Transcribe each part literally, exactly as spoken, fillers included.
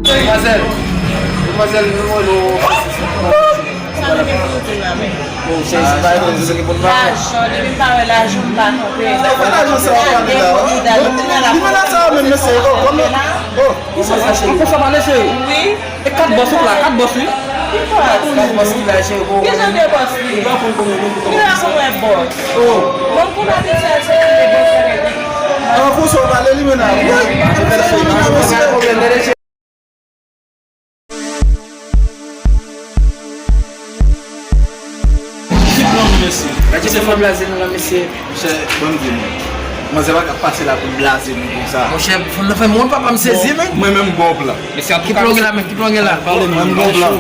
Manzèl, manzèl, nou mande w. Sa nou gen pou nou di la menm? Bon, chè, se pa yon moun ki pou n pa. Lajan, depi m pa wè lajan, m pa kanpe. Sa fè lajan sa w pale la, wi? Li menase a menm, mesye. Oh, kòman? Oh, kisa sa, cheri? Ou konsa pale, cheri? Wi. E kat bòs ou la, kat bòs, wi. Ki bòs? Kat bòs ki la, cheri, bon. Ki jan de bòs li ye? Ki rason mwen bòs? Oh. Bon, pou la de sèl, se ki de bòs la, gen. An konsa w pale, li menase. Wi, li menase, mesye. Ki plan nou, mesye? Gade se fanm blaze nou la, mesye. Monchè, ban m di nou. Manzè pa ka pase la pou l blaze nou konsa. Monchè, fanm nan fè m wont, papa, m sezi, men. Mwen menm, m gon plan. Mesye, an tou ka, ki plan w gen la, men? Ki plan w gen la? Pale, mwen, m gon plan.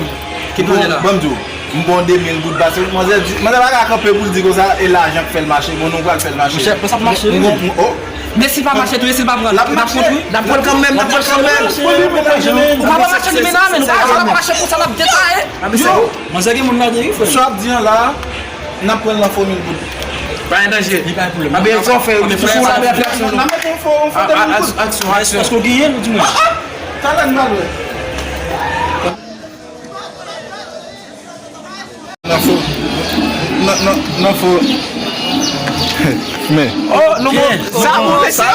Ki plan w gen la? Ban m di w, m ba w de mil goud, pase manzè di, manzè pa ka kanpe pou l di konsa, e lajan k fè l mache, bon, nou pral fè l mache. Monchè, pou sa ap mache, wi. M gon, m, oh. Men si l pa mache tou, e si l pa pran l? L ap mache. N ap pran l kanmenm, n ap pran l kanmenm. Ou pa wè machann li mennen a, men ou pa wè sa l ap mache konsa, l ap detaye. Yo! Manzè gen moun lage, wi, frè. Sa w ap di an la, n ap pran l nan fo mil goud. Pa gen danje. Li pa gen pwoblèm. Anben, sa w fè, anben, fè aksyon, non. N ap mete yon fo, yon fo de mil goud. Aksyon, aksyon. Èske w genyen l, ou di mwen? Talè n pral wè. Nan fo. Nan, nan, nan fo. Men. Oh, nou bon. Sa bon, mesye.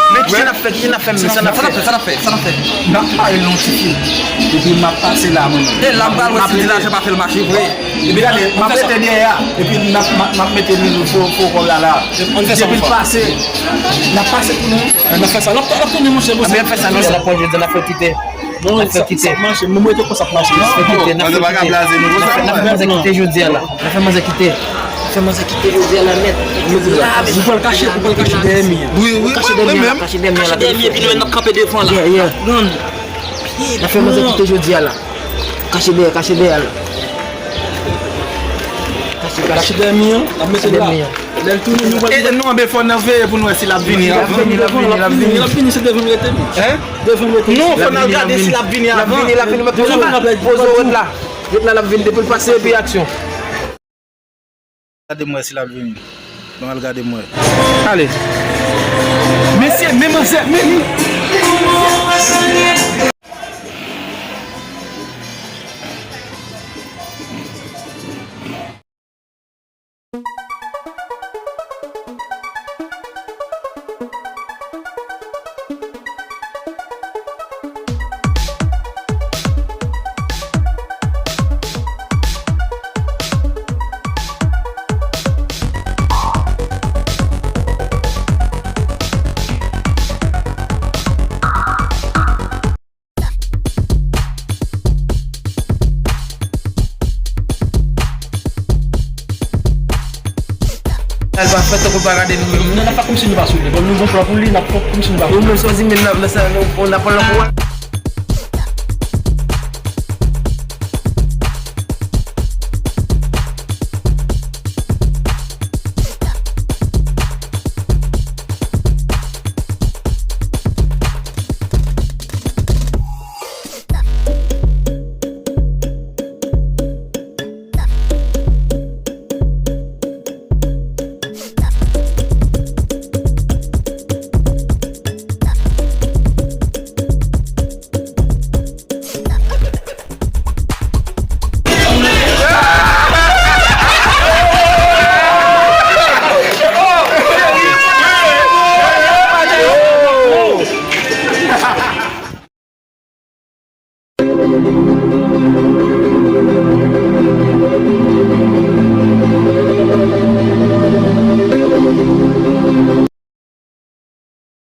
Men kisa n ap fè, kisa n ap fè, men sa n ap fè. Sa n ap fè, sa n ap fè, sa n ap fè. N ap pale nan ti fi. Epi m ap pase la, mwen. E la, m pral wè si ti lajan pa fè l mache vre. Epi gade, m ap rete dèyè a. Epi n ap, m ap, m ap mete nou fo, fo kòb la, la. Depi l pase, n ap pase pou nou. N ap fè sa. N ap, n ap tounen, monchè, bon. N ap fè sa, non, n ap pran jodi, n ap fè kite. Non, sa, sa ap mache. Mwen, mwen te konsa ap mache. N ap fè kite, n ap fè kite. N ap fè, n ap fè manzè kite jodi a la. N ap fè manzè kite. N ap fè manzè kite jodi a la nèt. Ou pral kache, ou pral kache dèyè mi an. Wi, wi, kache dèyè mi an la, kache dèyè mi an la. Kache dèyè mi, epi nou menm n ap kanpe devan la. Yeah, yeah. N ap fè manzè kite jodi a la. Kache dèyè, kache dèyè la. Kache, kache. Kache dèyè mi an, n ap mete la. Lè l tounen, nou pral. E, e nou anben fò n veye pou n wè si l ap vini avan. L ap vini, l ap vini, l ap vini, l ap vini, se devan l rete, wi. Hein? Devan l rete. Non, fò n al gade si l ap vini avan. L ap vini, l ap vini, mete sou la, poze w la. Ret la, l ap vini, depi l pase, epi aksyon. Gade m wè si l ap vini. Bon, al gade m wè. Ale. Mesye, men manzè, men li. Al pa fè tankou l pa gade nou menm. Non, n ap fè kòmsi nou pa sou li. Bon, nou gon plan pou li, n ap fè kòmsi nou pa sou li. Nou menm, se yon ti mil n ap, n ap pran nan kou a.